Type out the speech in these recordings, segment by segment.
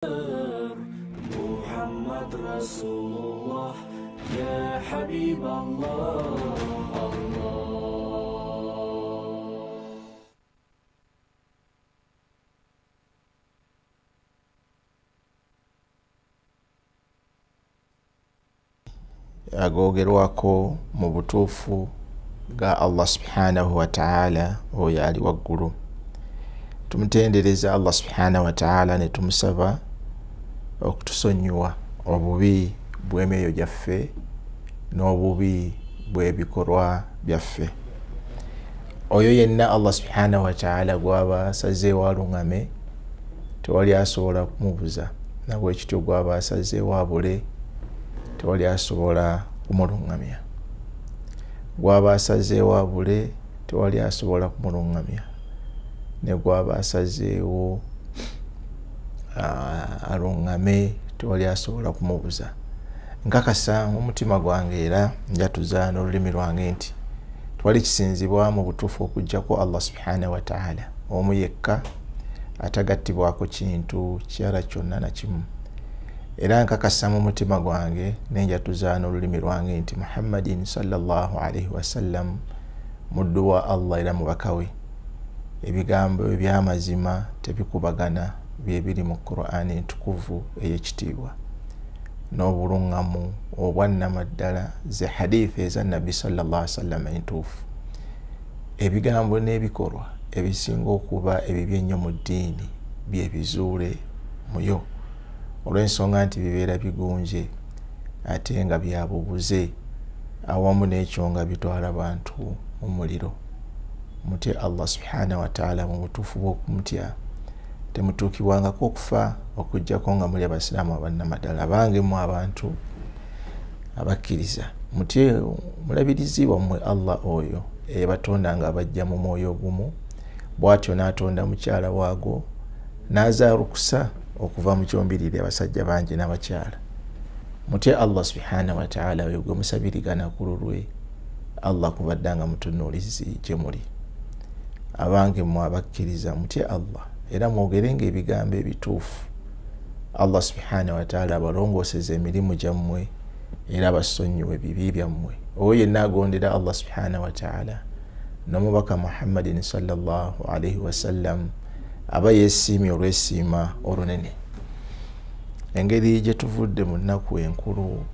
Muhammad Rasulullah ya Habib Allah Allah. Agogerwako mu butuufu ga Allah subhanahu wa ta'ala oyo ali waggulu. Tumutendereza Allah subhanahu wa ta'ala ne tumusaba okutusonyiwa obubi bw'emyoyo gyaffe n'obubi bw'ebikolwa byaffe. Oyo yenna Allah subhanahu wa ta'ala gw'aba asazeewo aluŋŋame tewali asobola kumubuza, nabwekityo gw'aba asazeewo abule tewali asobola kumuluŋŋamya. Gw'aba asazeewo abule tewali asobola kumuluŋŋamya, ne gw'aba asazeewo aluŋŋame tewali asobola kumubuza. Nkakasa mu mutima gwange era njatuza n'olulimi lwange nti tewali kisinzibwa mu butuufu okuggyako Allah subhanahu wa ta'ala omu yekka atagattibwako kintu kirala kyonna na kimu. Era nkakasa mu mutima gwange nenjatuza n'olulimi lwange nti Muhammadin sallallahu alaihi wasallam muddu wa Allah era mubaka we. Ebigambo eby'amazima tebikubagana byebiri mu Qur'ani entukuvu ey'ekitiibwa n'obuluŋŋamu obwannamaddala ze hadithi eza Nabbi sallallahu alaihi wasallam entuufu. Ebigambo n'ebikolwa ebisinga okuba ebibi ennyo mu ddiini byebizuule muyo, olw'ensonga nti bibeera bigunje ate nga byabubuze, awamu n'ekyo nga bitwala bantu mu muliro. Mutye Allah subhanahu wa ta'ala mu butuufu bw'okumutya, temutuukibwangako okufa okuggyako nga muli abasiraamu abannamaddala. Abange mu abantu abakkiriza, mutye mulabirizi wammwe Allah oyo eyabatonda nga abajja mu mwoyo ogumu, bw'atyo n'atonda mukyala waagwo n'azaalukusa okuva mu kyombiriri abasajja bangi n'abakyala. Mutye Allah subhanahu wa ta'ala oyo gwe musabirigana ku lulwe, Allah kuva dda nga mutunuulizi gye muli. Abange mmwe abakkiriza, mutye Allah era mwogerenga ebigambo ebituufu. Allah subhanahu wa ta'ala abalongooseza emirimu gyammwe era abasonyiwe ebibi byammwe. Oyo yenna agondera Allah subhanahu wa ta'ala n'omubaka Muhammadin sallallahu alaihi wasallam aba yeesiimye olw'esiima olunene. Engeri gye tuvudde mu nnaku enkulu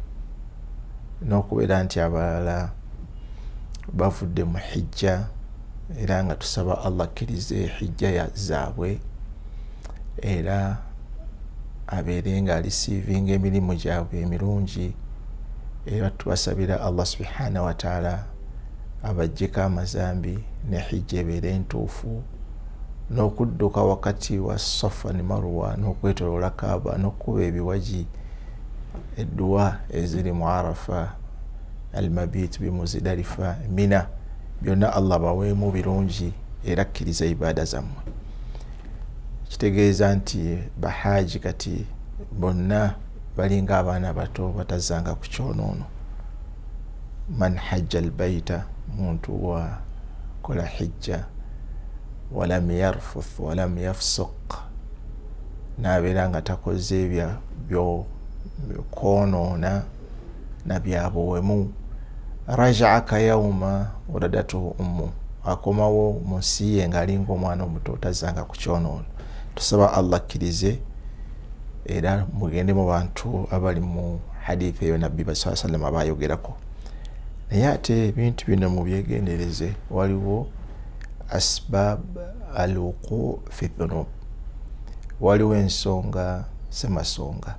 n'okubeera nti abalala bavudde mu hijja, era nga tusaba Allah akkirize hijja zaabwe era abeere nga alisiivinga emirimu gyabwe emirungi. Era tubasabira Allah subhanahu wa ta'ala abaggyeko amazambi ne hijja ebeere entuufu, n'okudduka wakati wa Safa ne Marwa n'okwetoloola Kaaba n'okkuba ebiwaji edduwa eziri mu Arafa, Almabit bimuzidalifa, Mina, byonna Allah baweemu birungi era akkiriza ibaada zammwe. Kitegeeza nti bahaji kati bonna balinga abaana bato batazanga ku kyonoono. Man hajja albaita, muntu wa kola hijja, walam yarfuth walam yafsuq, n'abeera nga takoze byo kwonoona na byabuwemu, rajaa ka yauma waladatuhu ummu, akomawo mu nsi ye ng'alinga omwana omuto tazanga ku kyonoono. Tusaba Allah akkirize era mugende mu bantu abali mu hadithi eyo Nabbi sallallahu alaihi wasallam abayogerako. Naye ate ebintu bino mubyegendereze, waliwo asbab alwuqu fi dhunub, waliwo ensonga semasonga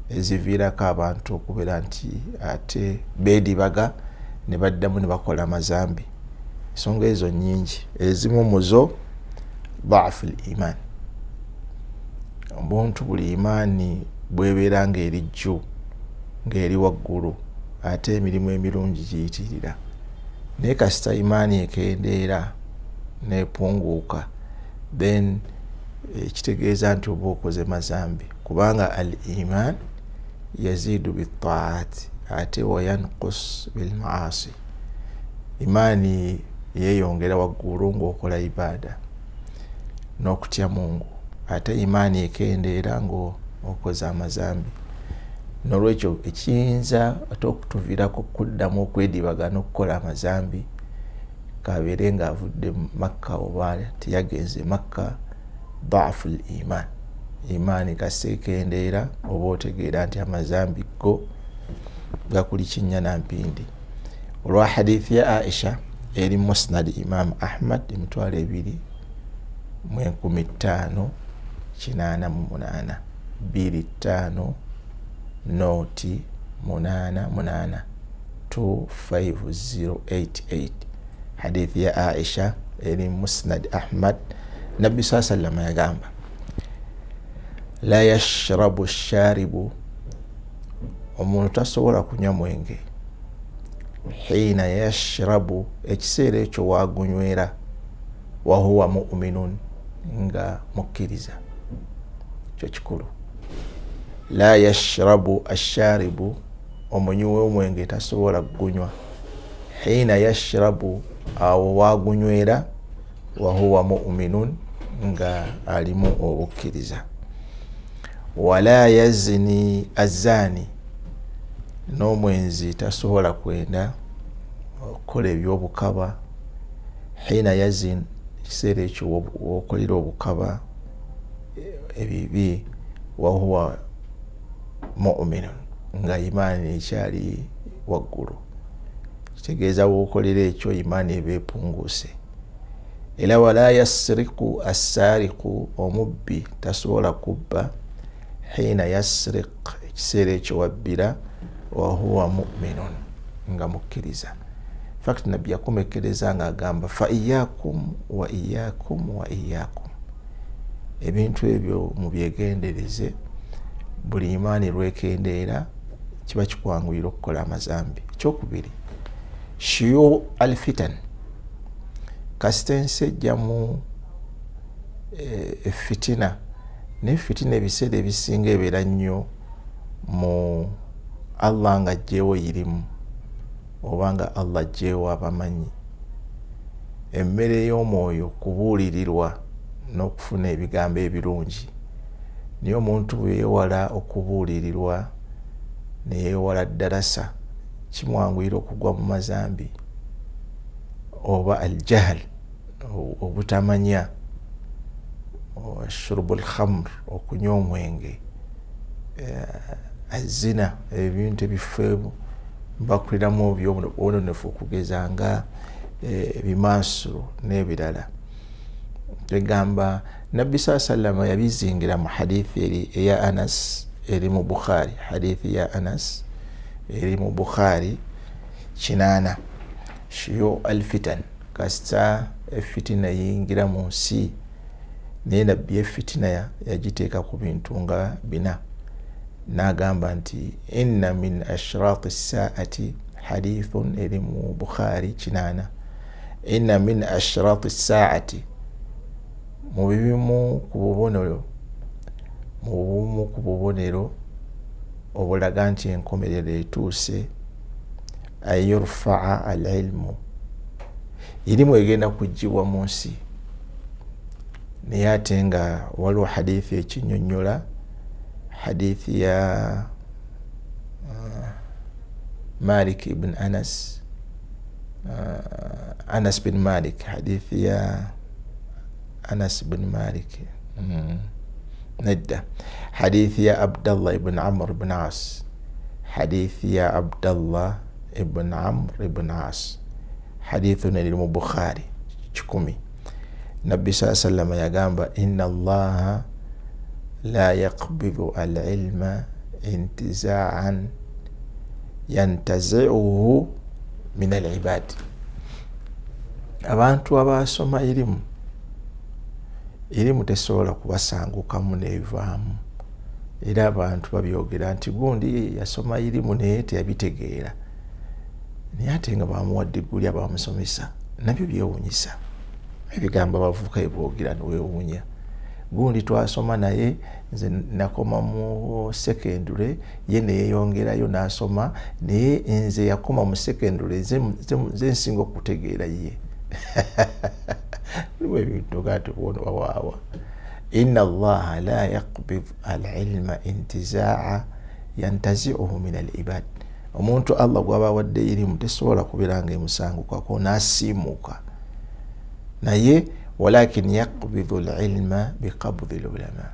eziviirako abantu okubeera nti ate beedibaga ne baddamu ne bakola amazambi. Ensonga ezo nnyingi, ezimu muzo dhaafu l iman, obuntu buli imaani bwebeera ng'eri jju ng'eri waggulu ate emirimu emirungi giyitirira, naye kasita imaani ekendeera nepunguuka, then ekitegeeza nti oba okoze mazambi, kubanga al iman yazidu bitaat ate wayankus bilmaasi. Imaani yeeyongera waggulu ng'okola ibaada n'okutya Mungu, ate imaani ekendeera ngo okoze amazambi. Nolwekyo ekiyinza ate okutuviirako kuddamu okwedibagana okukola amazambi, kabeere nga avudde Makka oba teyagenze Makka, daafu l iman, imaani kaseekendeera, oba otegeera nti amazambi go gakuli kinnya na mpindi. Olwa hadithi ya Aisha eri Musnad Imam Ahmad 2588 25 noti 88 25088, hadithi ya Aisha eri Musnad Ahmad, Nabbi saa sallama yagamba la yashrabu sharibu, omuntu tasobola kunywa mwenge, hina yashrabu, ekiseera ekyo wagunywera, wahuwa mu'minun, nga mukkiriza. Ekyo kikulu. La yashrabu asharibu, omunywi w'omwenge tasobola kugunywa, hina yashrabu, awo wagunywera, wahuwa mu'minun, nga alimu obukkiriza. Wala yazni azani, n'omwenzi tasobola kwenda okukola ebyobukaba, hina yazin, ekiseera ekyo wokolera obukaba ebibi, wahuwa mu'minun, nga imaani ekyali waggulu. Kitegeeza wokolera ekyo imaani eba epunguuse. Era wala yasriku assariku, omubbi tasobola kubba, hina yasriq, ekiseera ekyo wabbira, wahuwa mu'minun, nga mukkiriza. Fact Nabbi yakomekereza nga agamba fa iyakum wa iyakum wa iyakum, ebintu ebyo mubyegendereze, buli imaani lwekendeera kiba kikwanguyira okukola amazambi. Ekyokubiri, shiyu alfitan, kasita ensi ejjamu efitina, naye fitina ebiseera ebisinga ebeera nnyo mu Allah nga aggyewo irimu, oba nga Allah aggyewo abamanyi. Emmere y'omwoyo kubuulirirwa n'okufuna ebigambo ebirungi, naye omuntu bwe yeewala okubuulirirwa ne yeewala ddarasa, kimwanguyira okugwa mu mazambi, oba aljahl, obutamanya, shurubu lkhamr, okunywa omwenge, azina, ebintu ebifo bakuliramu obwononefu okugeza nga ebimansulo n'ebirala. Egamba Nabbi saa sallama yabizingira mu hadithi eri eya Anas eri mu Bukhari, hadithi ya Anas eri mu Bukhari 8, shiyu alfitan, kasita efitina yingira mu nsi, naye Nabbi efitina yagiteeka ku bintu nga bina, n'agamba nti inna min ashrati saati, hadithun eri mu Bukhari 8, inna min ashrati saati, mu bimu ku bubonero, mu bumu ku bubonero obulaga nti enkomerero etuuse, ayurfaa al ilmu, irimu egenda kuggyibwa mu nsi. Naye ate nga waliwo hadithi ekinnyonnyola, hadithi ya Malik ibn Anas, Anas bin Malik, hadithi ya Anas bin Malik, nedda, hadithi ya Abdallah ibn Amr ibn As, hadithi ya Abdallah ibn Amr ibn As, hadithun eri mu Bukhari 10. Nabbi saa sallama yagamba inna Allaha la yaqbidu al-ilma intiza'an yantazi'uhu min al-ibad. Abantu abasoma irimu, irimu tesobola kubasangukamu n'evaamu. Era abantu babyogera nti gundi yasoma irimu naye teyabitegeera, naye ate nga bamuwa diguli abamusomesa, nabyo byewuunyisa. Ebigambo abavubuka bye boogera newewuunya. Gundi twasoma naye, nze nakoma mu secondary, ye neyeyongerayo n'asoma, naye nze yakoma mu secondary, nze nsinga okutegeera ye. Mulimu ebintu nga tubona wawaawa. Inna Allaha la yaqbid al-ilma intizaa yantazi'uhu min al-ibad. Omuntu Allah gw'aba awadde irimu tesobola kubeera nga emusangukako n'asiimuuka, naye walakin yaqbidu al-ilma biqabdi al-ulama,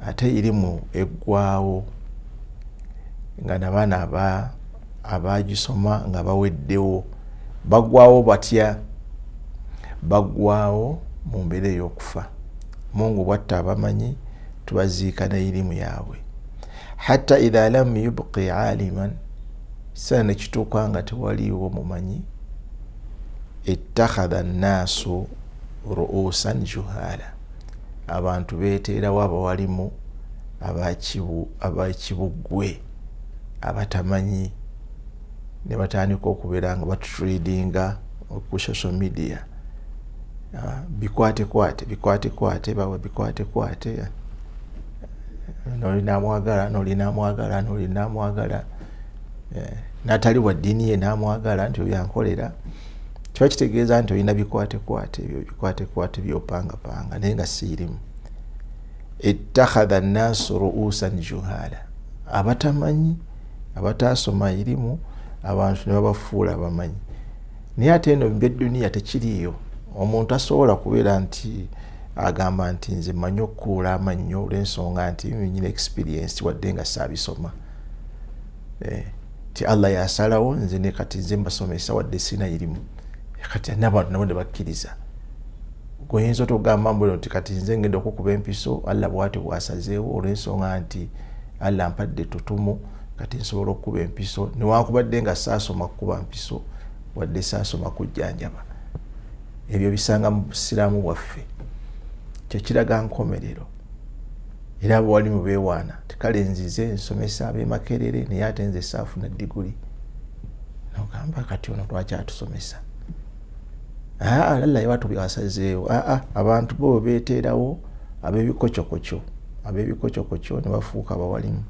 ate irimu eggwawo nga nabaana abagisoma nga baweddewo. Baggwawo batya? Baggwawo mu mbeera ey'okufa. Mungu bwatta abamanyi tubaziika n'erimu yaabwe. Hatta idha lam yubqi aliman, kiseera ne kituuka nga tewaliiwo mumanyi, ittakhadha nnaasu ru'usan juhala, abantu beeteerawo abawalimu abakibuggwe abatamanyi, ne batandika okubeera nga batradinga ku social media, bikwate bikwate bawe bikwate kwate, nolina mwagala nolina mwagala, natali wa ddiini ye namwagala nti oyo ankolera. Kiba kitegeeza nti olina bikwate kwate ebyo bikwate kwate byopangapanga, naye nga siirimu. Ittakhadha nnaasu ru'usan juhala, abatamanyi abataasoma irimu abantu ne babafuula abamanyi. Naye ate eno eby'edduniya tekiriiyo. Omuntu asobola kubeera nti agamba nti nze mmanyi okukuula amannyo olw'ensonga nti nyina experience wadde nga saabisoma, ti Allah yasalawo nze ne kati nze mbasomesa wadde sina irimu. Kati n'abantu nabo ne bakkiriza. Goyinza otogamba mbu nti kati nze ngenda okukuba empiso, Allah bw'atyo bw'asazeewo olw'ensonga nti Allah ampadde ettutumu, kati nsobola okukuba empiso newankubadde nga saasoma kukuba mpiso wadde saasoma kujjanjaba. Ebyo bisanga mu busiraamu bwaffe, kyo kiraga nkomerero. Era abawalimu beewaana tikale nzize nsomesa ab'e Makerere naye ate nze saafuna diguli. Nogamba kati ono lwaki atusomesa? Allah yewatu byasazeewo. Abantu bo beeteerawo ab'ebikocokocyo, ab'ebikocokocyo ne bafuuka abawalimu.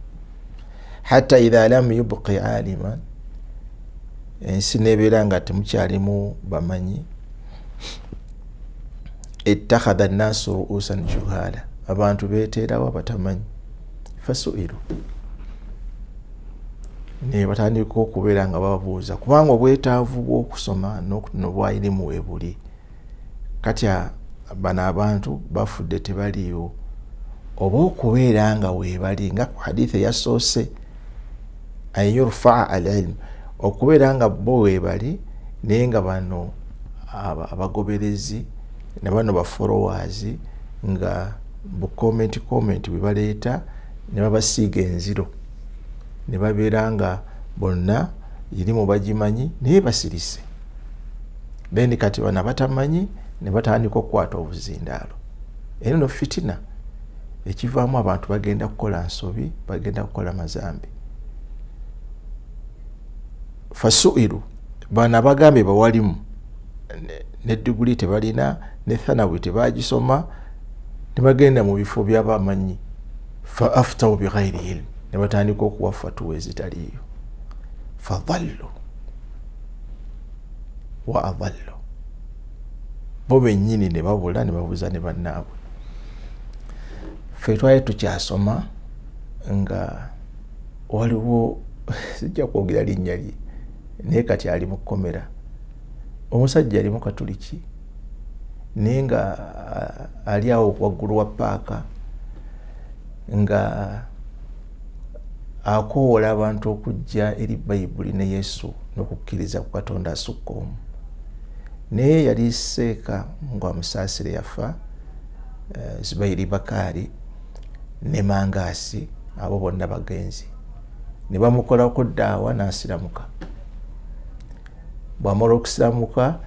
Hatta idha lam yubqi aliman, ensi nebeera nga temukyalimu bamanyi, ittakhadha nnaasu ru'usan juhala, abantu beeteerawo abatamanyi. Fasuilu, ne batandika okubeera nga bababuuza, kubanga obwetaavu bw'okusoma n'obwa irimu we buli. Kati bano abantu bafudde tebaliiwo, oba okubeera nga weebali nga ku hadithi eyasoose an yurfaa al-ilm, okubeera nga bo weebali naye nga bano abagoberezi ne bano ba followers nga bu comment bwe baleeta ne babasiiga enziro, ne babeera nga bonna irimu bagimanyi naye basirise. Then kati bano abatamanyi ne batandika okukwata obuzindaalo. Era no fitina ekivaamu abantu bagenda kukola nsobi, bagenda kukola mazambi. Fasuilu, bano abagambye bawalimu ne diguli tebalina ne thanawi tebagisoma, ne bagenda mu bifo by'abamanyi. Fa aftaw bighairi ilm, ne batandika okuwa fatuwa ezitaliiyo. Fadallu wa adallu, bo bennyini ne babula ne babuza ne bannaabwe. Ffe twali tukyasoma nga waliwo, sijja kwogera linnya lye naye kati ali mu kkomera, omusajja ali mukatuliki naye nga ali awo waggulu wa paaka nga akoowola abantu okujja eri Bayibuli ne Yesu n'okukkiriza ku Katonda asukka omu. Naye yali seeka nga amusaasire yafa, Zubairi Bakari ne Mangaasi, abo bonna bagenzi ne bamukolako ddaawa n'asiramuka. Bw'amala okusiramuka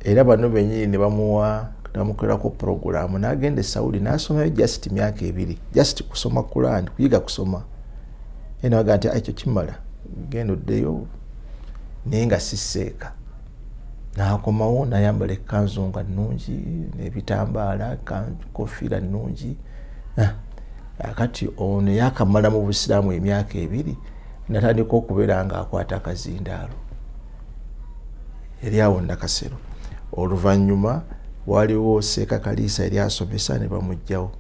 era bano bennyini ne bamuwa namukolako puroguraamu n'agenda e Saudi n'asomayo just myaka 2, just kusoma Quran, kuyiga kusoma. Era n'agamba nti ekyo kimala, genda oddeyo, naye nga si seeka. N'akomawo n'ayambala ekkanzu nga nnungi n'ebitambaala, kofiira nnungi. Kati ono yakamala mu busiraamu emyaka 2 natandika okubeera ng'akwata akazindaalo. Eri awo Nakasero. Oluvannyuma Waliwo Seeka Kaliisa yali asomesa ne bamugjawo,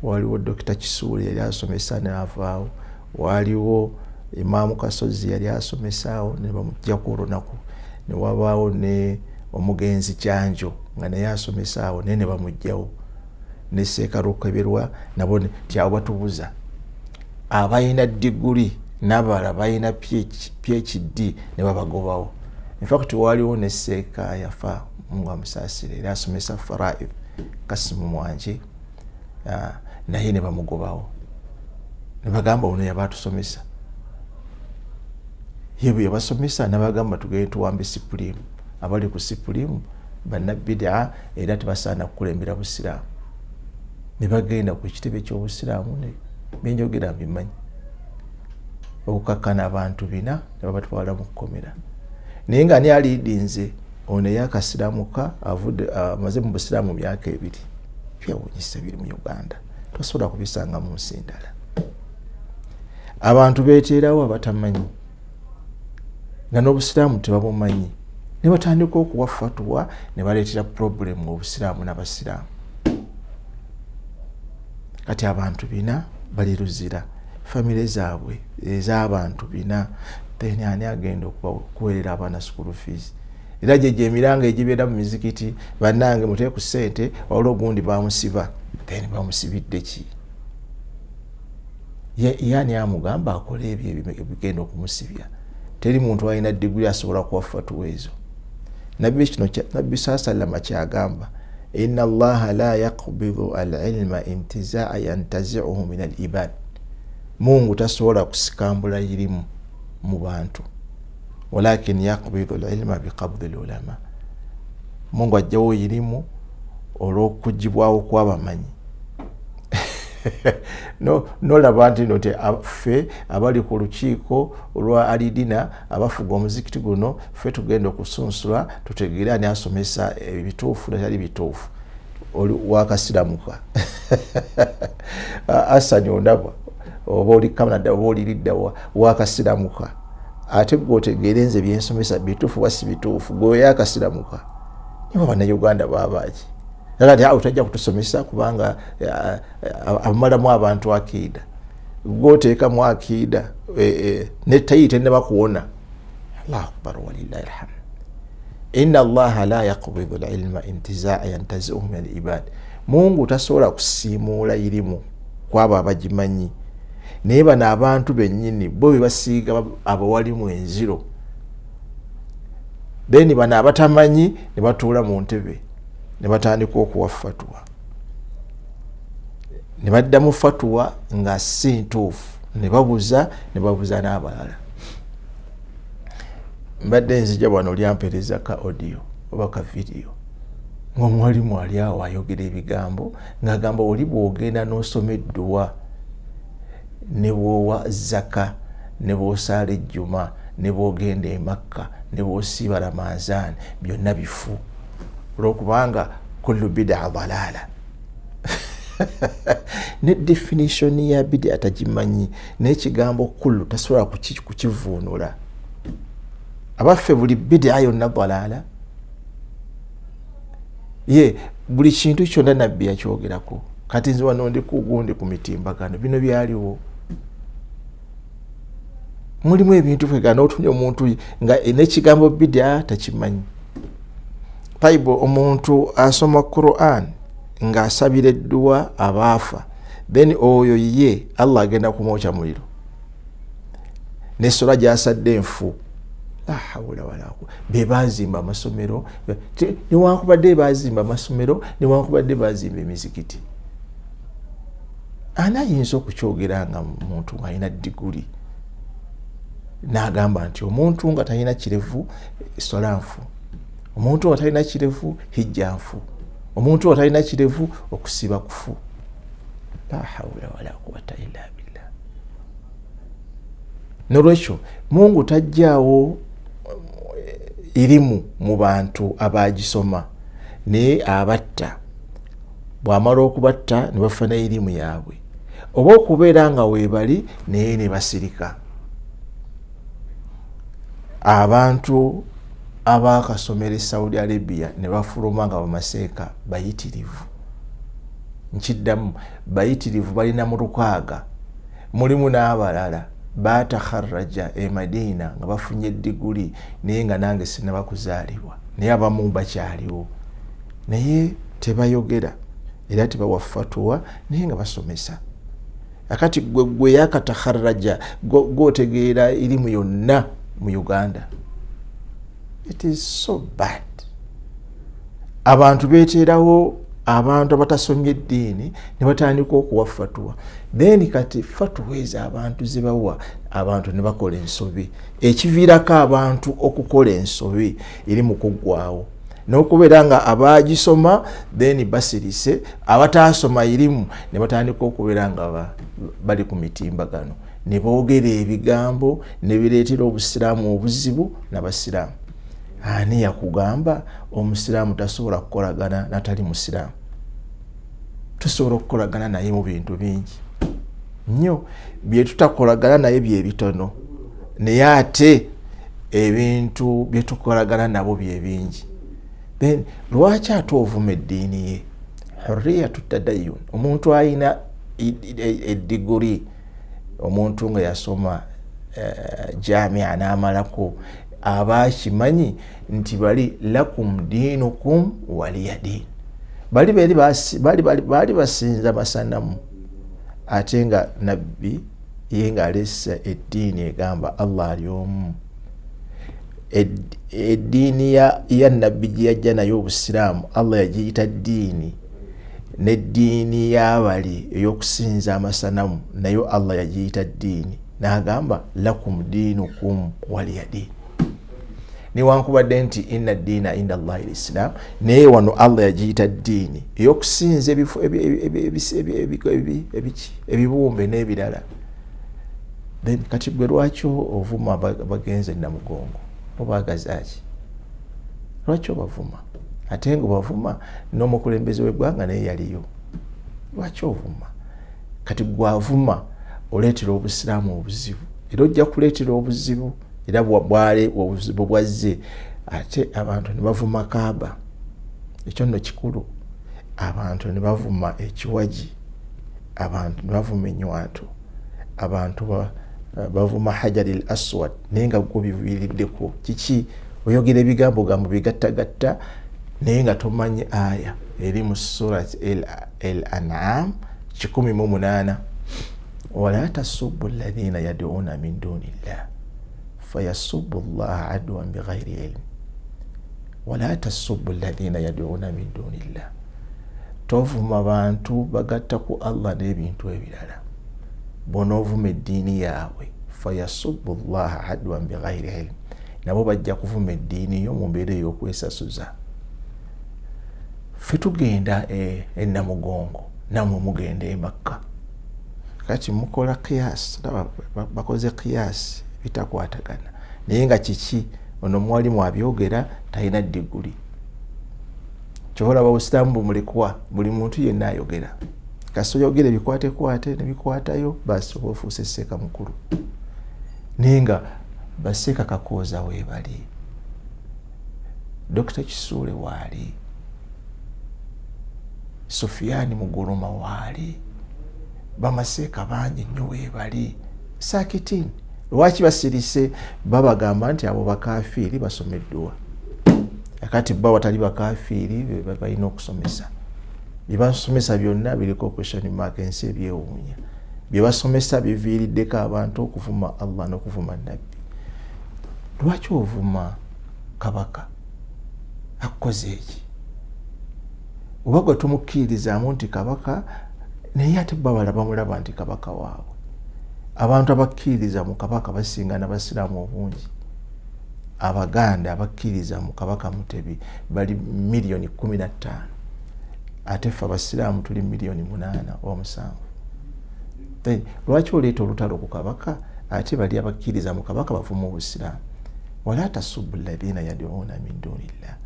waliwo Dokita Kisuule yali asomesa n'avaawo, waliwo Imaamu Kasozi yali asomesaawo ne bamuggyako olunaku, ne wabaawo ne omugenzi Kyanjo nga naye asomesaawo naye ne bamugjawo, ne Seeka Lukeberwa nabo ti abo batubuza. Abalina diguli n'abalala balina PhD ne babagobawo. In fact waliwo ne Seeka yafa, Mungu amusaasire, era asomesa faraid Kasimu Mwanje, naye ne bamugobawo ne bagamba ono yaba atusomesa. Ye bwe yabasomesa n'abagamba tugende tuwambe Supreme, abali ku Supreme bannabidaa era tebasaana kukulembera busiraamu. Ne bagenda ku kitebe ky'obusiraamu ne byenjogera mbimanyi, okukakkana abantu 4 ne babatwala mu kkomera. Naye nga ani aliidinze ono eyakasiramuka avudde amaze mu busiraamu myaka 2. Byewuunyisa biri mu Uganda, tosobola kubisanga mu nsi ndala. Abantu beeteerawo abatamanyi nga n'obusiraamu tebabumanyi, ne batandika okuwa fatuwa ne baleetera problemu obusiraamu n'abasiraamu. Kati abantu 4 bali Luzira, famire zaabwe ez'abantu 4, then ani agenda okuweerera abaana school fees? Era gye emiranga egibeera mu mizikiti, bannange muteeke ku ssente, waliwo ogundi bamusiba, then bamusibidde ki? Ye ani amugamba akole ebyo ebigenda okumusibya? Teri muntu alina diguli asobola kuwa fatuwa ezo. Nabbi kino Nabbi sallama kyagamba, inna Allaha la yaqbidu al-ilma intizaa yantazi'uhu min al-ibad. Mungu tasobola kusikambula irimu mu bantu, walakin yaqbidu al-ilma biqabdi al-ulama. Mungu ajjawo irimu olw'okugibwawo kw'abamanyi. Nolaba nti no te ffe abali ku lukiiko olwa Alidina abafuga omuzikiti guno, ffe tugenda okusunsula tutegeere ani asomesa ebituufu netali bituufu. Oli wakasiramuka Asani ondaba oba oli Canada oba oli lidda wakasiramuka, ate gwe otegeere nze byensomesa bituufu oba si bituufu, gwe yakasiramuka. Nibo bannayuganda babaaki? Kati awo tajja kutusomesa kubanga amalamu abantu akiida, gwoteekamu akiida netayi tennaba kuwona. Allahu akbar walillahi alhamd. Inna Allaha la yaqbidu al-ilma intizaa yantazi'uhu min al-ibad. Mungu tasobola kusiimuula irimu kwabo abagimanyi, naye bano abantu bennyini bo be basiiga abawalimu enziro, then bano abatamanyi ne batuula mu ntebe ne batandika okuwa fatuwa, ne baddamu fatuwa nga si ntuufu, ne babuza n'abalala. Mbadde nzija wano lyampeereza ka audio oba ka video ng'omwalimu ali awo ayogera ebigambo ng'agamba oli bw'ogenda n'osoma edduwa ne bw'owa zaka ne bw'osaala ejjuma ne bw'ogenda e Makka ne bw'osiiba Ramazaani byonna bifu, olwokubanga kullu bidaa dalaala. Ne definition ya bidaa tagimanyi, n'ekigambo kullu tasobola kukivuunula. Abaffe buli bidaa yonna dalaala? Ye buli kintu kyonna Nabbi yakyogerako. Kati nze wano ndi kugundi ku mitimbagano, bino byaliwo. Mulimu ebintu kwegana otumye omuntu nga n'ekigambo bidaa takimanyi. Bible omuntu asoma Quran ng'asabira edduwa abaafa, then oyo ye Allah agenda kumwokya muliro n'essola gy'asadde enfu. La hawula wala quwwata. Be baazimba amasomero, newankubadde baazimba amasomero, newankubadde baazimba emizikiti. Ani ayinza okukyogera nga muntu ng'alina diguli n'agamba nti omuntu nga talina kirevu essola nfu, omuntu nga talina kirevu hijja nfu, omuntu nga talina kirevu okusiba kufu? La hawula wala quwwata illa billah. Nolwekyo Mungu tajjaawo irimu mu bantu abagisoma, naye abatta. Bw'amala okubatta ne bafuna irimu yaabwe, oba okubeera nga weebali naye ne basirika. Abantu Abakasomera e Saudi Arabia ne bafuluma nga bamaseeka bayitirivu. Nkiddamu, bayitirivu, balina mu 6. Mulimu n'abalala batakharraja e Madina nga bafunye diguli, naye nga nange sinnaba kuzaalibwa, naye abamu bakyaliwo, naye tebayogera era tebawa fatuwa, naye nga basomesa. Akati gwe yakatakharraja gwotegeera erimu yonna mu Uganda. It is so bad. Abantu beteerawo abantu abatasomye eddiini ne batandika okuwa fatuwa. Then kati fatuwa ezo abantu zebawa, abantu ne bakola ensobi. Ekiviirako abantu okukola ensobi eri mu kuggwaawo, n'okubeera nga abagisoma then basirise, abataasoma irimu ne batandika okubeera nga bali ku mitimbagano ne boogera ebigambo ne bireetera obusiraamu obuzibu n'abasiraamu. Ani yakugamba omusiraamu tasobola kukolagana n'atali musiraamu? Tusobola okukolagana naye mu bintu bingi nnyo. Bye tutakolagana naye bye bitono, naye ate ebintu bye tukolagana nabo bye bingi. Then lwaki ate ovuma eddiini ye? Hurriyatu tadayyun. Omuntu ayina eddiguri, omuntu nga yasoma jamia n'amalako, aba akimanyi nti bali lakum diinukum waliya diin. Bali basinza masanamu, ate nga nabbi ye ng'aleese eddiini egamba Allah ali omu. Eddiini ya nabbi gye yajja nayo obusiraamu, Allah yagiyita ddiini, n'eddiini y'abali ey'okusinza amasanamu nayo Allah yagiyita ddiini, n'agamba lakum diinukum waliya diin. Newankubadde nti inna ddiina inda Allahi lislam, naye wano Allah yagiyita ddiini ey'okusinza ebibumbe n'ebirala. Then kati gwe lwaki ovuma bagenze Namugongo? Obaagaza ki? Lwaki obavuma? Ate nga obavuma n'omukulembeze w'eggwanga naye yaliyo. Lwaki ovuma? Kati gwavuma oleetera obusiraamu obuzibu, era ojja kuleetera obuzibu, era bwale obuzibu bwazze. Ate abantu ne bavuma Kaaba, ekyo nno kikulu. Abantu ne bavuma ekiwagi, abantu ne bavuma ennywanto, abantu bavuma Hajari al Aswad, naye nga gwo biviiriddeko kiki? Oyogera ebigambo gambo bigattagatta, naye nga tomanyi aya eri mu Surat el An'am 108, wala tasubbu alladhina yad'una min dunillah fayasubbu llaha adwan bighairi ilm. Wala tasubbu alladhina yad'una min dunillah, tovuma bantu bagatta ku Allah n'ebintu ebirala, bw'onoovuma eddiini yaabwe fayasubbu llaha adwan bighairi ilm, nabo bajja kuvuma eddiini yo mu mbeera ey'okwesasuza. Ffe tugenda e Namugongo, nammwe mugenda e Makka. Kati mukola qiyas, bakoze qiyas bitakwatagana, naye nga kiki? Ono mwalimu abyogera talina diguli. Kyolaba obusiraamu bumulekwa, buli muntu yenna ayogera, kasita oyogera ebikwatekwate ne bikwatayo, basi oba ofuuse sseeka mukulu. Naye nga baseeka Kakooza weebali, Dr. Kisuule waali, Sofiani Muguluma waali, bamaseeka bangi nnyo weebali. Saakitini lwaki basirise? Babagamba nti abo bakafiiri basomeddwa. Akati bo batali bakafiiri balina okusomesa. Bye basomesa byonna biriko question mark, ensi ebyewuunya. Bye basomesa biviiriddeko abantu okuvuma Allah n'okuvuma nabbi. Lwaki ovuma kabaka? Akukoze eki? Oba gwe tomukkiririzaamu nti kabaka, naye ate babala bamulaba nti kabaka waabwe. Abantu abakkiririza mu kabaka basinga n'abasiraamu obungi. Abaganda abakkiririza mu kabaka Mutebi bali 15 million, ate ffe abasiraamu tuli 8 million oba 7. Then lwaki oleeta olutalo ku kabaka ate bali abakkiriza mu kabaka bavuma obusiraamu? Wala tasubbu alladhina yad'una min dunillah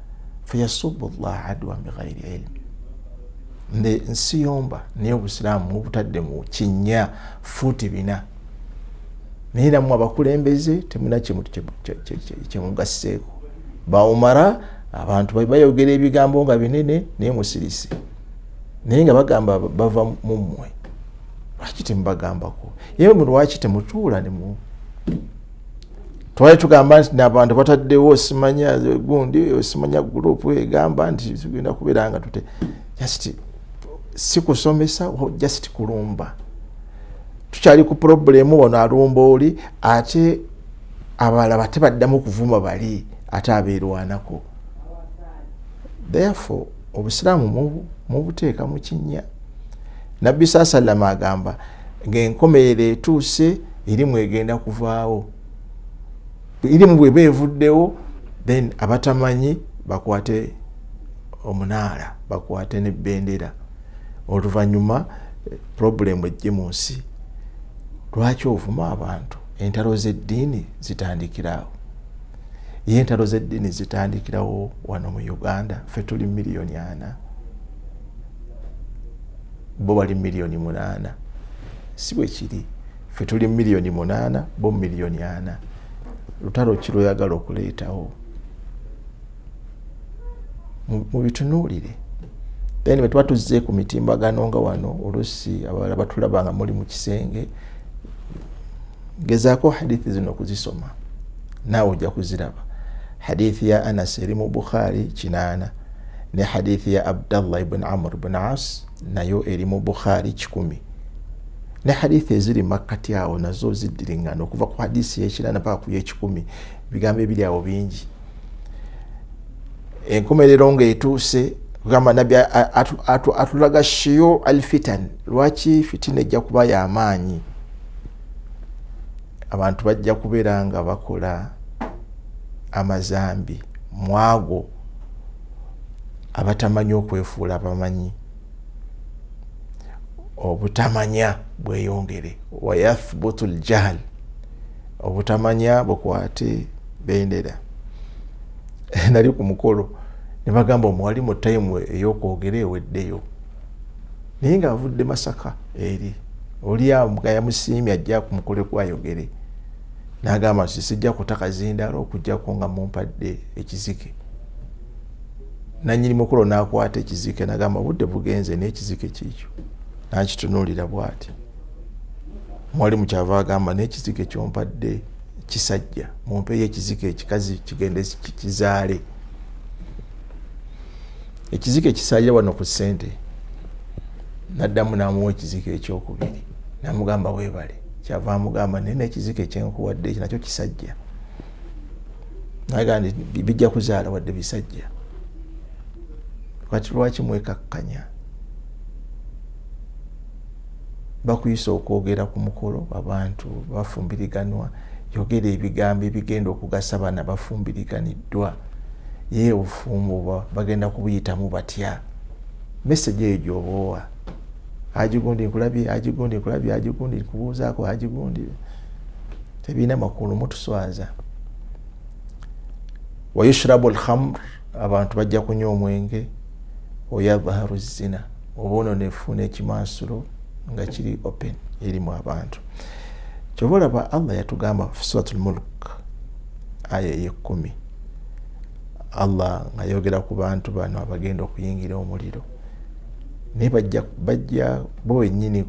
fayasubbu llaha adwan bighairi ilm. Nde nsi yomba naye obusiraamu mubutadde mu kinnya fuuti 4, naye nammwe abakulembeze temulina kyemugasseeko. Baumara abantu bayogera ebigambo nga binene naye musirise, naye nga bagamba bava mu mmwe. Lwaki temubagambako? Yewe mu lwaki temutuula ne mu twali tugamba nti n'abantu bataddewo simanya gundi simanya group egamba nti tugenda kubeera nga tute just si kusomesa, just kulumba. Tukyali ku problemu wano alumba oli ate abalala bate baddamu okuvuma bali ate abeerwanako. Therefore obusiraamu mubuteeka mu kinnya. Nabbi sallama agamba ng'enkomerero etuuse erimu egenda kuvaawo, irimu bweba evuddewo then abatamanyi bakwate omunaala, bakwate n'ebbendera, oluvannyuma problemu ejje mu nsi. Lwaki ovuma abantu? Entalo z'eddiini zitandikirawo. Ye entalo z'eddiini zitandikirawo wano mu Uganda. Ffe tuli 4,000,000, bo bali 8,000,000. Si bwe kiri? Ffe tuli 8,000,000, bo 4,000,000. Lutalo ki lw'oyagala okuleetawo? Mubitunuulire. Then bwe tuba tuzze ku mitimbagano nga wano oluusi abalala batulaba nga muli mu kisenge, gezaako hadithi zino okuzisoma naawe ojja kuziraba. Hadithi ya Anas eri mu Bukhari 8, ne hadithi ya Abdallah ibn Amr ibn As nayo eri mu Bukhari 100, ne hadithi eziri makkati awo nazo ziddiringana okuva ku hadisi y'ekinaana paka ku y'ekikumi. Ebigambo ebiri awo bingi. Enkomerero ng'etuuse, kugamba Nabbi atulaga shiyu alfitan. Lwaki fitina ejja kuba y'amaanyi? Abantu bajja kubeera nga bakola amazambi mwago abatamanyi okwefuula abamanyi, obutamanya bweyongere. Wayathbutu ljahl, obutamanya bukwate bendera. Nali ku mukolo ne bagamba omuwalimu tayimu ey'okwogera eweddeyo, naye ng'avudde Masaka eri oli nga yamusiimye ajja ku mukolo gwayogere, n'agamba nti sijja kutakazindaalo okuggyako nga mumpadde ekizike. Nannyini mukolo n'akwata ekizike n'agamba obudde bugenze n'ekizike kiikyo, n'akitunuulira bw'ati. Mwalimu kyava agamba n'ekizike ky'ompadde kisajja, mumpeeyo ekizike ekikazi kigende kizaale. Ekizike kisaalira wano ku ssente. N'addamu n'amuwa ekizike ekyokubiri n'amugamba weebale. Kyava amugamba naye n'ekizike kyenkuwadde ekyo nakyo kisajja, n'agamba nti bijja kuzaala wadde bisajja. Kati lwaki mwekakkanya? Bakuyisa okwogera ku mukolo, abantu bafumbiriganwa, yogera ebigambo ebigenda okugasa baana bafumbiriganiddwa. Ye obufumbo bagenda kubuyitamu batya? Message eyo gy'oboowa. Ajigundi nkulabye, ajigundi nkulabye, ajigundi nkubuuzaako, ajigundi. Tebirina makulu, mutuswaza. Wayushrabu alkhamr, abantu bajja kunywa omwenge. Wayadhaharu zina, obwononefu n'ekimansulo nga kiri open erimu abantu. Kyova olaba Allah yatugamba Suratul Mulk aya ey'ekumi, Allah ng'ayogera ku bantu bano abagenda okuyingira omuliro, naye bajja bo bennyini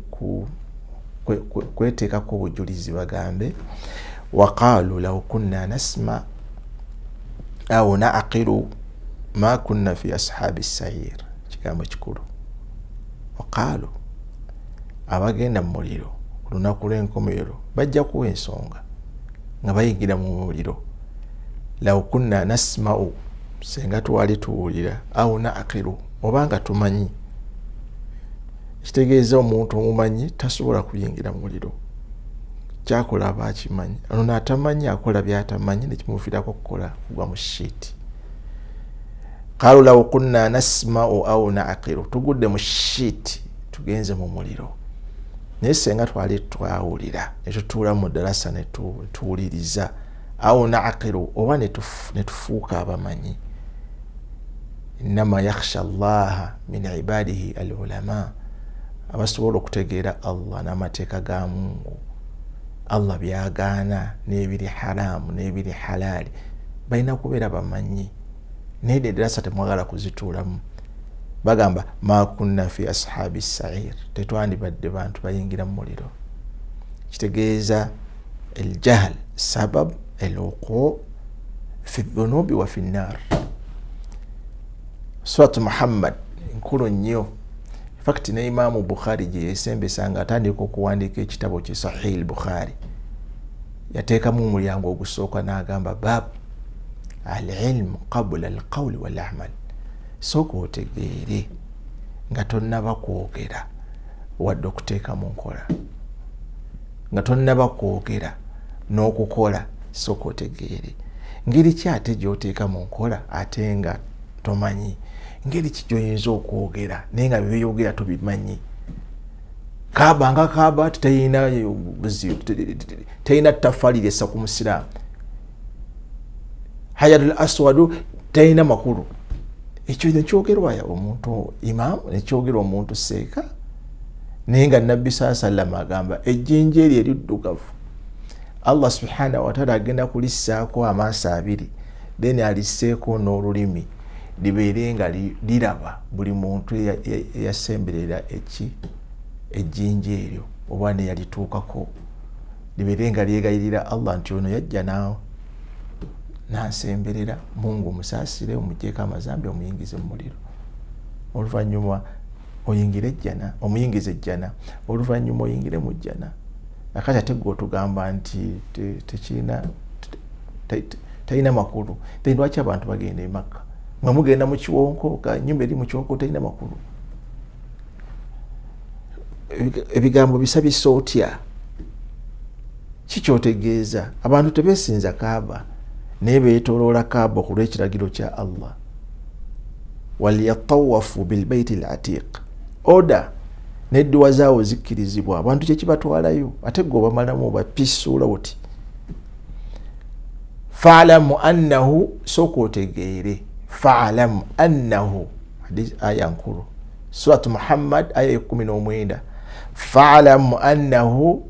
kweteekako obujulizi bagambe waqaalu law kunna nasma aw naaqilu ma kunna fi ashabi sayir. Kigambo kikulu. Waqaalu, abagenda mu muliro ku lunaku lw'enkomerero bajja kuwa ensonga nga bayingira mu muliro. Law kunna nasma'u, senga twali tuwulira, aw naaqilu, obanga tumanyi. Kitegeeza omuntu omumanyi tasobola kuyingira mu muliro, kyakola aba akimanyi. Ono n'atamanyi akola by'atamanyi nekimuviirako okukola kugwa mu shiiti. Qaalu law kunna nasma'u aw naaqilu, tugudde mu shiiti, tugenze mu muliro. Naye senga twali twawulira ne tutuula mu ddalasa ne tuwuliriza, aw naaqilu, oba ne tufuuka abamanyi. Innama yakhsha Allaha min ibadihi al-ulama, abasobola okutegeera Allah n'amateeka ga Mungu, Allah byagaana n'ebiri haramu n'ebiri halaali. Balina kubeera bamanyi, naye edarasa temwagala kuzituulamu. Bagamba ma kunna fi ashabi sair, tetwandibadde bantu bayingira mu muliro. Kitegeeza aljahl sabab alwuqu fi dhunubi wa fi nnar. Suratu Muhammad nkulu nnyo. Infact ne Imaamu Bukhari gye yesembesa nga atandika okuwandiika ekitabo kye Sahih al-Bukhari, yateekamu omulyango ogusooka n'agamba bab al-ilmu qabla al-qawli wal-amal. Sooka otegeere nga tonnaba kwogera wadde okuteeka mu nkola, nga tonnaba kwogera n'okukola, sooka otegeere. Ngeri ki ate gy'oteeka mu nkola ate nga tomanyi? Ngeri ki gy'oyinza okwogera naye nga byeyogera tobimanyi? Kaaba nga Kaaba terina buzibu, terina ttaffaali lyessa ku musiraamu. Hajarul Aswadu terina makulu. Ekyo nekyogerwa omuntu imaamu, nekyogerwa omuntu seeka. Naye nga Nabbi saa sallama agamba ejjinja eryo eriddugavu Allah subhanahu wataala agenda kulissaako amaaso abiri, then alisseeko n'olulimi, libeere nga liraba buli muntu eyasemberera ejjinja eryo oba neyalituukako, libeere nga lyegayirira Allah nti ono yajja nansemberera, Mungu omusaasire, omuggyeko amazambi, omuyingize mu muliro. Oluvannyuma oyingire ejjana, omuyingize ejjana, oluvannyuma oyingire mu jjana. Akati ate gwe otugamba nti tekirina, talina makulu. Then lwaki abantu bagenda e Makka? Mwe mugenda mu kiwonko, nyumba eri mu kiwonko terina makulu. Ebigambo bisabisa otya? Kikyotegeeza abantu tebeesinza Kaaba, naye beetoloola Kaaba ku lw'ekiragiro kya Allah. Waliyatawafu bilbaiti l-atiq, oda n'edduwa zaawo zikkirizibwa, abantu kyekibatwalayo, ate gwe obamalamu obapisuula oti. Faalamu annahu, sooka otegeere. Faalamu annahu, aya nkulu, Suratu Muhammad aya 19. Faalamu annahu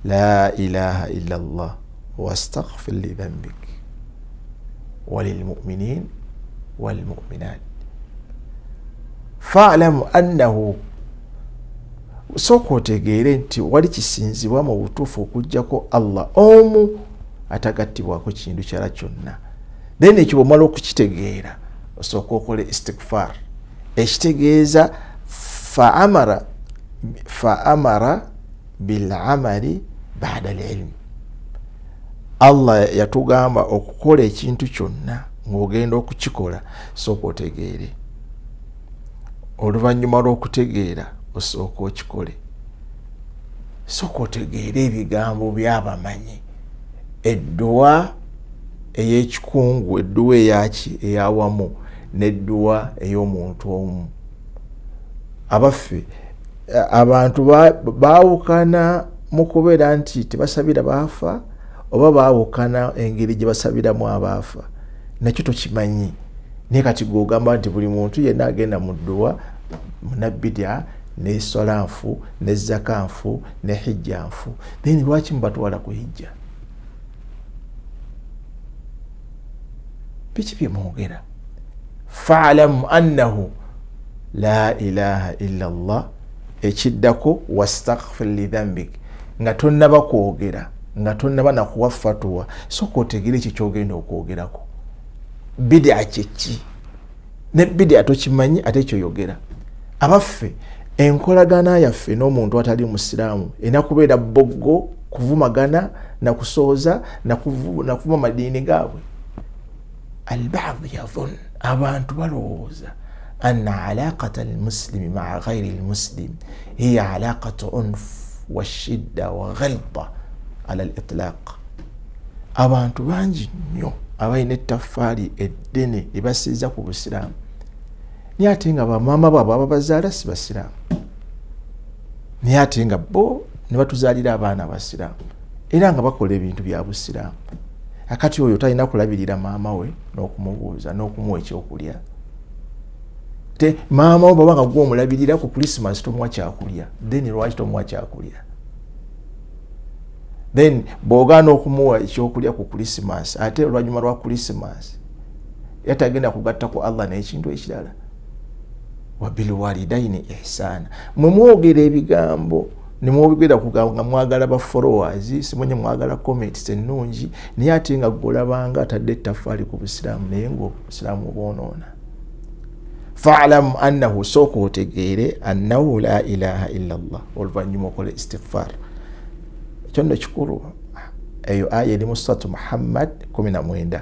la ilaha illa Allah wastaghfir lidhanbik walilmuminin walmuminat. Faalamu annahu, sooka otegeere nti wali kisinzibwa mu butuufu okuggyako Allah omu atagattibwako kintu kirala kyonna. Then ekyo bw'omala okukitegeera osooka okole istighfar, ekitegeeza faamara bilamali bada alilmu. Allah yatugamba okukola ekintu kyonna ng'ogenda okukikola sooka otegeere, oluvannyuma lw'okutegeera osooka okikole. Sooka otegeere ebigambo by'abamanyi, edduwa ey'ekikungu, edduwa eyaki eyawamu, n'edduwa ey'omuntu omu. Abaffe abantu baawukana mu kubeera nti tebasabira baafa, oba baawukana engeri gye basabiramu abaafa, nakyo tokimanyi. Naye kati gw'ogamba nti buli muntu yenna agenda mu dduwa munabbidya, n'eswala nfu, ne zaka nfu, ne hijja nfu, then lwaki mubatwala ku hijja? Biki bye mwogera? Faalamu annahu la ilaha illa Allah, ekiddako wastaghfir lidhanbik, nga tonnaba kwogera, nga tonnaba nakuwa fatuwa, sooka otegeere ekyo ky'ogenda okwogerako. Bid'a kyeki? Ne bid'a tokimanyi ate kyoyogera. Abaffe enkolagana yaffe n'omuntu atali musiraamu erina kubeera boggo, kuvumagana, nakusooza, nakuvuma madiini gaabwe. Albadu yadhun, abantu balowooza anna alaqata almuslimi maa ghairi almuslim hiya alaqatu unf washidda wa ghalta ala alitlaq. Abantu bangi nnyo abalina ettaffaali eddene lye basiiza ku busiraamu, naye ate nga bamaama baabwe ababazaala si basiraamu, naye ate nga bo ne batuzaalira abaana abasiraamu era nga bakola ebintu bya busiraamu. Akati oyo talina kulabirira maama we n'okumubuuza n'okumuwa ekyokulya. Te maama we bw'aba nga gwe omulabirira ku Christmas tomuwa kyakulya, then lwaki tomuwa kyakulya? Then bw'ogaana okumuwa ekyokulya ku Christmas, ate oluvannyuma lwa Christmas yatagenda kugatta ku Allah n'ekintu ekirala. Wabilwalidaini ihsana, mwe mwogera ebigambo nemwogera kugamba mwagala ba followers, simanyi mwagala comments ennungi, naye ate nga golabanga atadde ettaffaali ku busiraamu, naye ng'obusiraamu bwonoona. Fa'lam annahu, sooka otegeere annahu la ilaha illa Allah, oluvannyuma okole istighfar. Ekyo nno kikulu. Eyo aya eri mu Suratu Muhammad 19.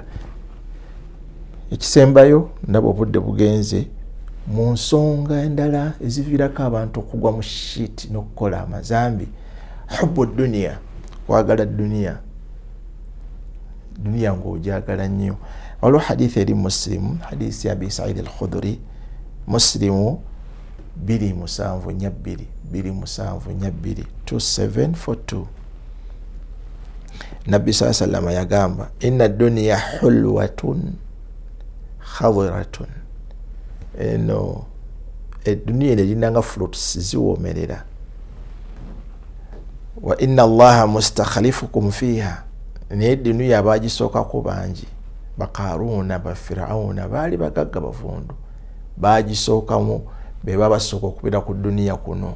Ekisembayo, ndaba obudde bugenze, mu nsonga endala eziviirako abantu okugwa mu shit n'okukola amazambi, hubbu duniya, kwagala duniya. Duniya ng'ogyagala nnyo. Waliwo hadithi eri Muslimu, hadithi ya Abi Said al-Khudri, Muslimu 2742 2742 2742. Nabbi sallallahu alayhi wasallam yagamba, inna duniya hulwatun khadiratun, eno eduniya erinanga fruits ziwoomerera. Wa inna Allaha mustakhlifukum fiha, naye eduniya abagisookako bangi, Bakaruuna, Bafirauna, baali bagagga bavundu, bagisookamu be babasooka okubeera ku duniya kuno.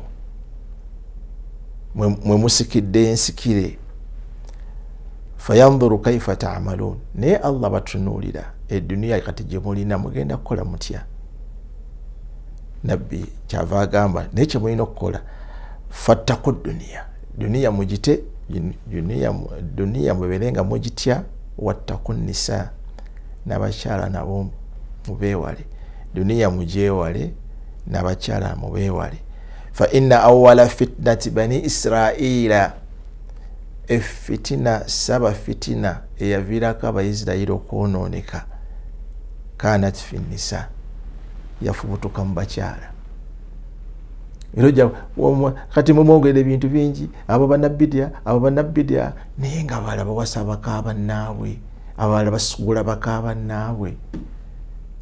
Mwe musikidde ensikire. Fayandhuru kaifa ta'malun, naye Allah batunuulira eduniya kati gye mulina mugenda kukola mutya. Nabbi kyava agamba, naye kye mulina okukola, fattaku duniya, duniya mugite, duniya mubeere nga mugitya, wattaku nisa, n'abakyala nabo mubeewale, duniya mugyewale, n'abakyala mubeewale. Fa inna awwala fitnati bani Israila, efitina saba fitina eyaviirako Abayisirayiri okwonooneka, kanat fi nisa, yafubutuka mu bakyala. Era kati mumwogera ebintu bingi, abo bannabidya, abo bannabidya, naye nga abalala bawasa baka bannaabwe, abalala basugula baka bannaabwe.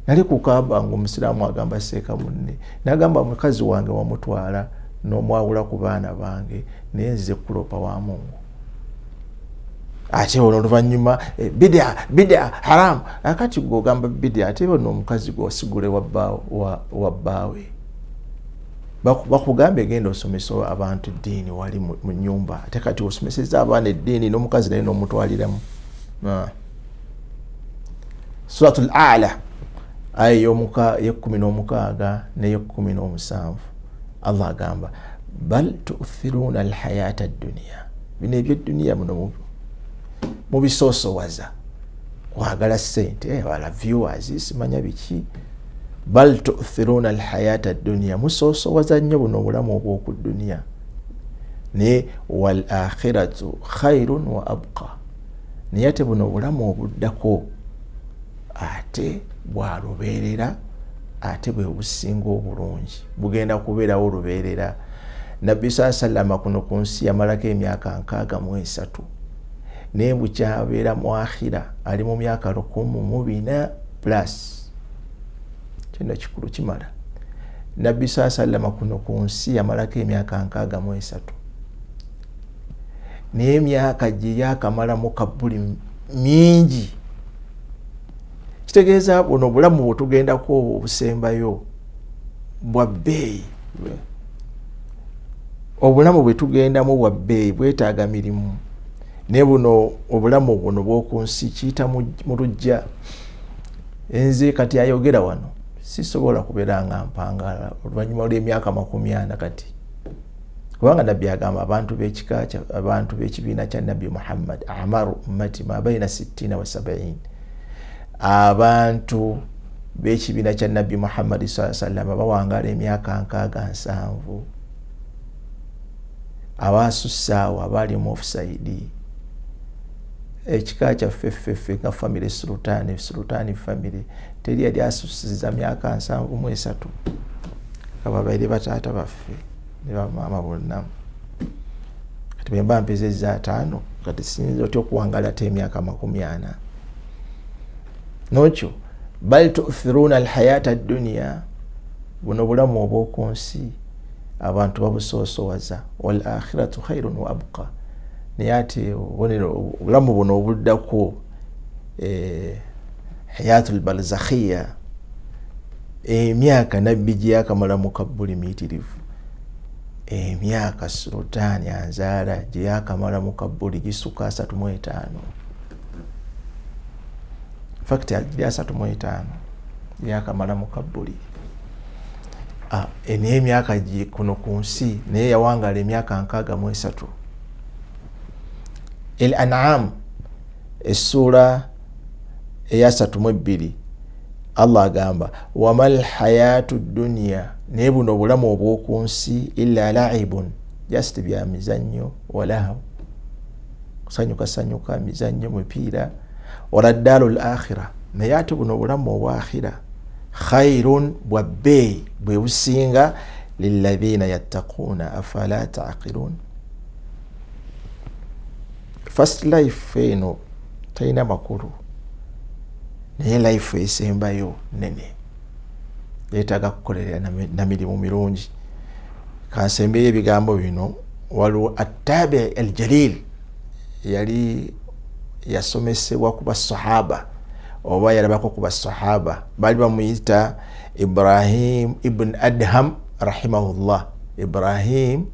Nali ku Kaaba ng'omusiraamu agamba seeka munne, n'agamba mukazi wange wamutwala n'omwawula ku baana bange, naye nzize kulopa wa Mungu. Ate ono oluvannyuma bidya, bidya haramu. Akati gw'ogamba bidya, ate ono omukazi gw'osigule wa bbaawe. Bakugambye genda osomesa abantu eddiini wali mu nnyumba, ate kati osomesezza abaana eddiini n'omukazi naye n'omutwaliramu. Suratul A'la aya y'16 n'ey'17, Allah agamba bal tu'thiruna alhayata ad-dunya, bino eby'edduniya muno mubisoosowaza, kwagala ssente, wala viewers, simanya biki. Bal tu'thiruna alhayata ad-dunya, musoosowaza nnyo buno obulamu obw'oku dduniya, naye wal akhiratu khairun wa abqa, naye ate buno obulamu obuddako ate bwalubeerera, ate bwe businga obulungi, bugenda kubeerawo lubeerera. Nabbi sallallahu alayhi wasallam kuno ku nsi yamalako emyaka 63, naye bukyabeera mu akhira ali mu myaka 1400 plus. Kino kikulu kimala. Nabbi sallallahu alayhi wasallam kuno ku nsi yamalako emyaka 63, naye emyaka gye yakamala mu kabuli mingi. Kitegeeza buno obulamu bwe tugendako obusembayo bwa bbeeyi. Obulamu bwe tugendamu bwa bbeeyi, bwetaaga mirimu. Naye buno obulamu buno bw'oku nsi kiyita mu luggya. Nze kati ayogera wano sisobola kubeera nga mpangaala oluvannyuma lw'emyaka 40 kati, kubanga Nabbi agamba abantu b'ekika, abantu b'ekibiina kya Nabbi Muhammad, amaru ummati ma baina 60 wa 70, abantu b'ekibiina kya Nabbi Muhammad sallallahu alaihi wasallam bawangaala emyaka 67. Abasussaawo abaali mu offside, ekika kyaffe ffeffe nga family Sultani, Sultani family, teri yali asussiza myaka 73, kababaire bataata baffe ne bamaama bonna. Kati bwe mba mpezezza 5, kati siyinza otya okuwangaala ate emyaka 40? Nokyo bal tu'thiruna alhayata ad-dunya, buno bulamu obw'oku nsi abantu babusoosowaza. Wal akhiratu khairun wa abqa, Naye ate obubonero obulamu buno obuddako hayatul barzakhiya, emyaka nabbi gye yakamala mu kabbuli miyitirivu, emyaka sultaani anzaala gye yakamala mu kabbuli gisuka 35. Fact giri 35 yakamala mu kabbuli. Naye emyaka kuno ku nsi naye yawangaala emyaka 63. El An'am essuula eya 32 Allah agamba wamal hayatu dunya, naye buno obulamu obw'oku nsi illa laibun, just bya mizannyo, walahu kusanyukasanyuka, mizannyo, mipiira. Waladdalu l akhira, naye ate buno obulamu obwakhira khairun, bwa bbeeyi, bwe businga lilladhina yattaquuna afala taqilun. First life eno talina makulu, naye life esembayo nene yeetaaga kukolerera na mirimu mirungi. Kansembeyo ebigambo bino. Waliwo Attabi al Jalil, yali yasomesebwa ku basahaba oba yalabako ku basahaba, baali bamuyita Ibrahim ibn Adham rahimahullah. Ibrahim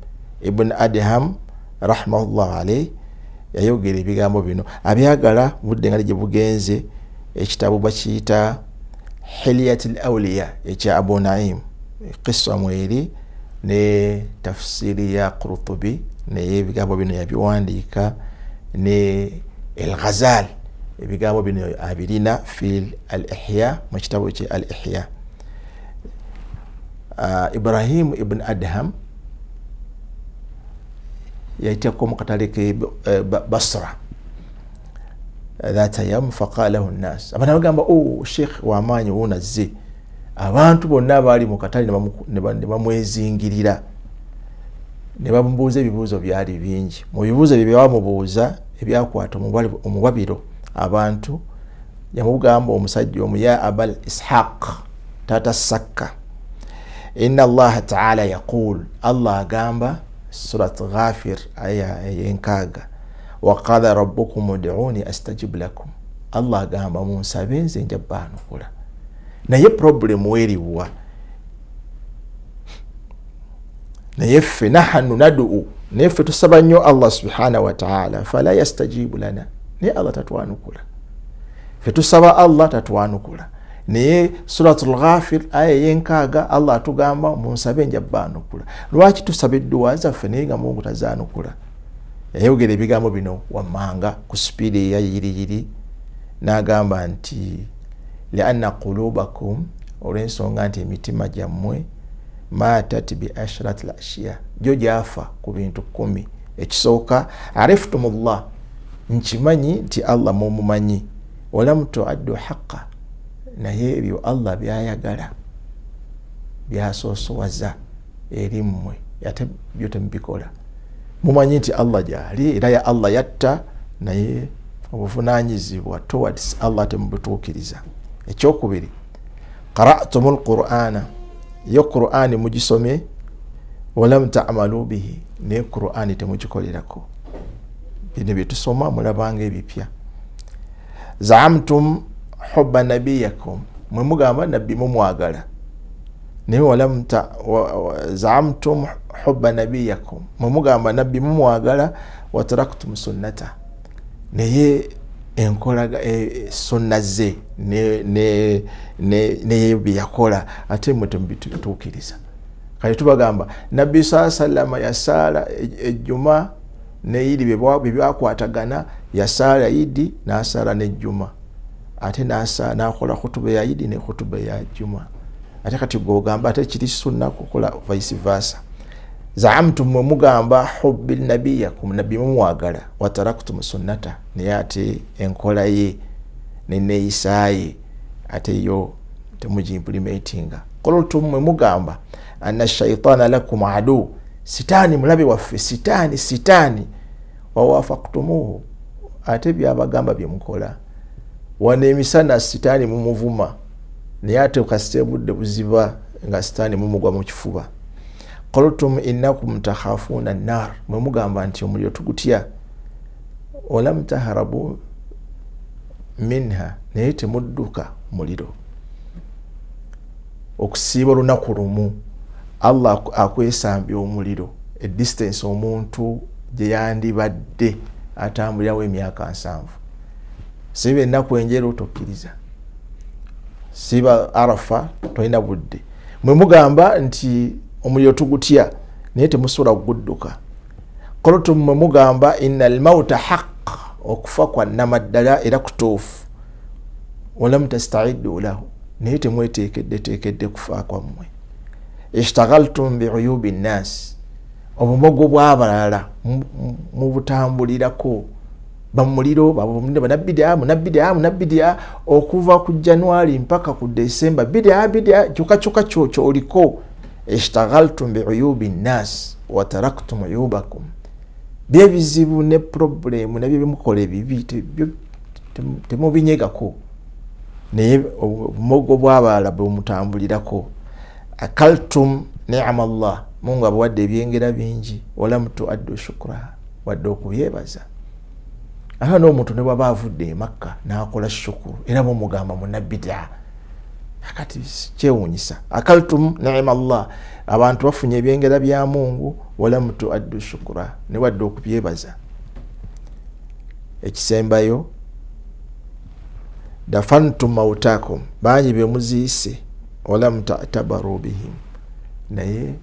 ibn Adham rahimahullah alayhi yayogera ebigambo bino, abyagala budde nga gye bugenze. Ekitabo bakiyita Hilyat al-Awliya ekya Abu Naim, qissa mweri ne tafsiri ya Qurtubi, naye ebigambo bino yabiwandiika, ne El-Ghazal ebigambo bino abirina fil al-Ihya, mu kitabo kye al-Ihya. Ibrahim ibn Adham yayitako mu katale ke Basra dhata yawm faqalahu nnas, abantu bagamba oh sheikh wamaanyi wonazze. Abantu bonna baali mu katale ne bamwezingirira ne bamubuuza ebibuuzo byali bingi. Mu bibuuzo bye bamubuuza ebyakwata omuwabiro abantu, yamugamba omusajja omu, ya Abal Ishaq, tata Sakka, inna Allaha ta'ala yaqul, Allah agamba surat Ghafir aya 6, waqala rabbukum ud'uni astajib lakum, Allah agamba munsabe nze nja baanukula. Naye problem weriwa, naye ffe nahanu nad'u, naye ffe tusaba nnyo Allah subhanahu wa ta'ala, fala yastajibu lana, naye Allah tatwanukula. Ffe tusaba Allah tatwanukula, naye suratul Ghafir aya 6 Allah atugamba munsabe nja baanukula. Lwaki tusaba edduwa zaffe naye nga Mungu tazaanukula? Yayogera ebigambo bino wammanga ku sipiidi eya yiriyiri, n'agamba nti lianna qulubakum, olw'ensonga nti emitima gyammwe matat bi ashrati l ashiya, gyo gyafa ku bintu 10. Ekisooka ariftumullah, nkimanyi nti Allah mumumanyi, walam tuaddu haqqa, naye ebyo Allah byayagala byasoosowaza eri mmwe ate byo temubikola. Mumanyi nti Allah gyali era ya Allah yatta, naye obuvunaanyizibwa towards Allah temubutuukiriza. Ekyokubiri qara'tumul qur'ana, yo Qur'ani mugisome, walam ta'malu bihi, naye Qur'ani temugikolerako. Bino bye tusoma mulabanga ebipya. Za'amtum hubba nabiyakum, mwe mugamba nabbi mumwagala, naye walam za'amtum hubba nabiyakum, mwe mugamba nabbi mumwagala, wataraktum sunnata, naye enkolaga sunna ze ne bye yakola ate mwe temubituukiriza. Kale tubagamba nabbi sallallahu alayhi yasaala ejjuma ne idi bye byakwatagana, yasaala idi n'asaala n'ejjuma, ate n'akola khutuba ya idi ne khutuba ya juma. Ate kati gw'ogamba ate kiri sunna kukola vice versa. Zaamtum, mugamba hubbil nabiyakum, nabbi mumwagala, wataraktum sunnata, naye ate enkola ye neneeyisaaye ate yo temugiimplementinga. Qultum, mwe mugamba anna shaitana lakum adu, sitaani mulabe waffe, sitaani sitaani, wawafaqtumuhu, ate byabagamba bye mukola. Wano emisana sitaani mumuvuma, naye ate kasita obudde buziba nga sitaani mumugwa mu kifuba. Qultum innakum takhafuna an-nar, mwe mugamba nti omuliro tugutya. Walam taharabu minha, naye temudduka muliro. Okusiiba olunaku lumu Allah akwesambya omuliro, edistance omuntu gye yandibadde atambulirawo emyaka 70. Siba ennaku enjeru tokkiriza, siba Arafa tolina budde. Mwe mugamba nti omuliro tugutya, naye temusobola kugudduka. Qultum, mwe mugamba innal mauta haqq, okufa kwa namaddala era kutuufu. Walam tasta'iddu lahu, naye temweteekeddeteekedde kufa kwammwe. Ishtaghaltum bi'uyubi nnas, obumogo bw'abalala mubutambulirako. Bamuliro banabidia munabidia munabidia okuva ku January mpaka ku December, bidia bidia kyuka kyuka kyokyo oliko. Ishtaghaltum bi'uyubi nnas wa taraktum uyubakum, byebizibu ne problemu nabyo bimukola ebibi temubinyegako, naye obumogo bw'abalala bwemutambulirako. Akaltum ni'ama Allah, Mungu abawadde ebyengera bingi, walam tuaddu shukra, wadde okubyebaza. Aha n'omuntu ne bw'aba avudde e Makka n'akola shukuru, era bw'omugamba munabidaa. Akati kyewuunyisa. Akaltum ni'ama Allah, abantu bafunye ebyengera bya Mungu, walam tuaddu shukra, ne wadde okubyebaza. Ekisembayo, dafantum mautakum, bangi be muziise, walam ta'tabaru bihim, naye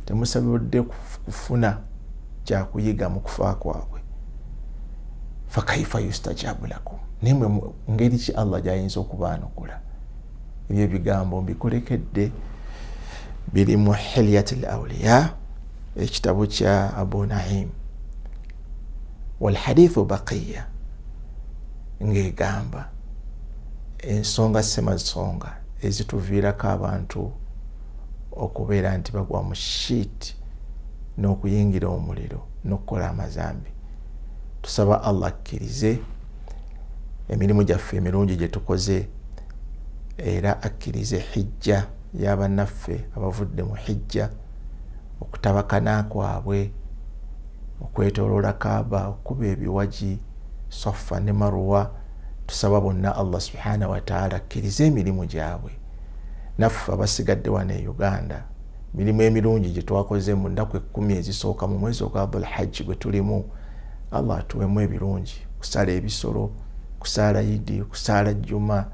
temusobodde kufuna kyakuyiga mu kufa kwabwe. Fakaifa yustajabu lakum, nimwe ngeri ki Allah gy'ayinza okubaanukula. Ebyo ebigambo mbikulekedde, biri mu Hilyatul Awliya, ekitabo kya Abu Naim. Walhadithu baqiya, ng'egamba ensonga ssemasonga ezituviirako abantu okubeera nti bagwa mu shiiti n'okuyingira omuliro n'okukola amazambi. Tusaba Allah akkirize emirimu gyaffe emirungi gye tukoze, era akkirize hijja y'abannaffe abavudde mu hijja, okutabakana kwabwe, okwetooloola Kaaba, okukuba ebiwagi Safa ne Marwa. Tusaba bonna Allah subhanahu wa ta'ala akkirize emirimu gyabwe. Naffe abasigadde wano e Uganda, emirimu emirungi gye twakoze mu nnaku 10 ezisooka mu mwezi ogwa Dhul-Hajj gwe tulimu, Allah atuwemu ebirungi, kusala ebisolo, kusaala Idi, kusaala Juma,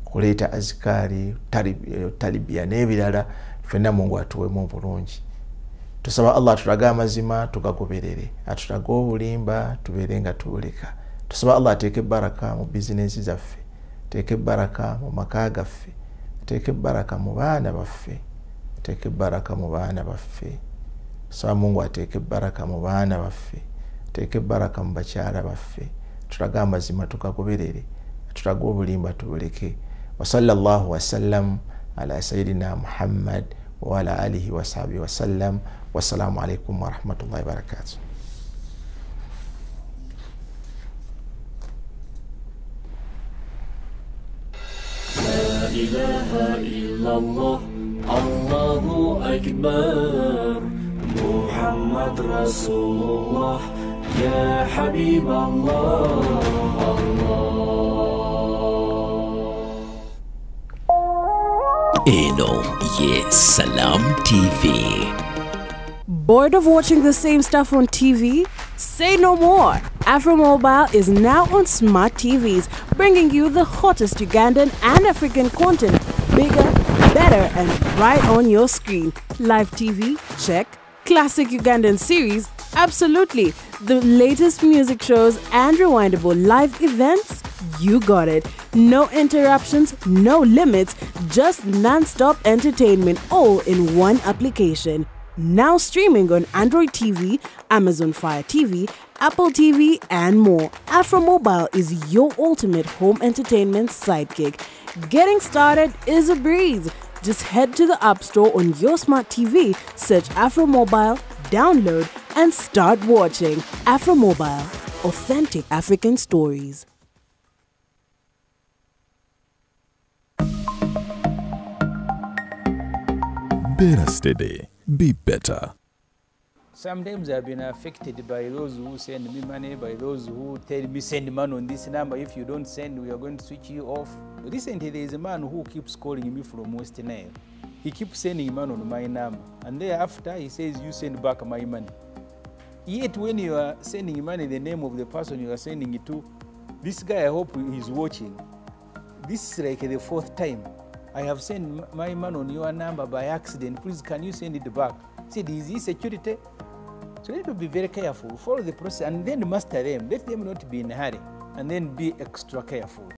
kuleeta azikaari, talibiya n'ebirala. Ffenna Mungu atuwemu obulungi. Tusaba Allah atulage amazima tugagoberere, atulage obulimba tubeere nga tubuleka. Tusaba Allah ateeke baraka mu bizinensi zaffe, ateeke baraka mu maka gaffe, ateeke baraka mu baana baffe, ateeke baraka mu baana baffe. Tusaba Mungu ateeke baraka mu baana baffe, ateeke baraka mu bakyala baffe, tulage amazima tugagoberere, atulage obulimba tubuleke. Wa sallallahu wasallam ala sayyidina Muhammad wa ala alihi wa sahbihi wasallam. Wassalamu alaikum wa rahmatullahi wa barakatuh. La ilaha illallah, Allahu akbar, Muhammad Rasulullah, ya Habib Allah, Allah. Eno ye Salam TV. Bored of watching the same stuff on TV? Say no more. Afro Mobile is now on smart TVs, bringing you the hottest Ugandan and African content, bigger, better, and right on your screen. Live TV? Check. Classic Ugandan series? Absolutely. The latest music shows and rewindable live events? You got it. No interruptions, no limits, just non-stop entertainment, all in one application. Now streaming on Android TV, Amazon Fire TV, Apple TV, and more. Afro Mobile is your ultimate home entertainment sidekick. Getting started is a breeze. Just head to the App Store on your smart TV, search Afro Mobile, download, and start watching. Afro Mobile, authentic African stories. Better steady, be better. Sometimes I've been affected by those who send me money, by those who tell me send money on this number. If you don't send, we are going to switch you off. Recently, there is a man who keeps calling me from West Nile. He keeps sending money on my number. And thereafter, he says, you send back my money. Yet when you are sending money, the name of the person you are sending it to, this guy, I hope he's watching. This is like the fourth time. I have sent my money on your number by accident. Please, can you send it back? He said, is he security? So you need to be very careful. Follow the process and then master them. Let them not be in a hurry. And then be extra careful.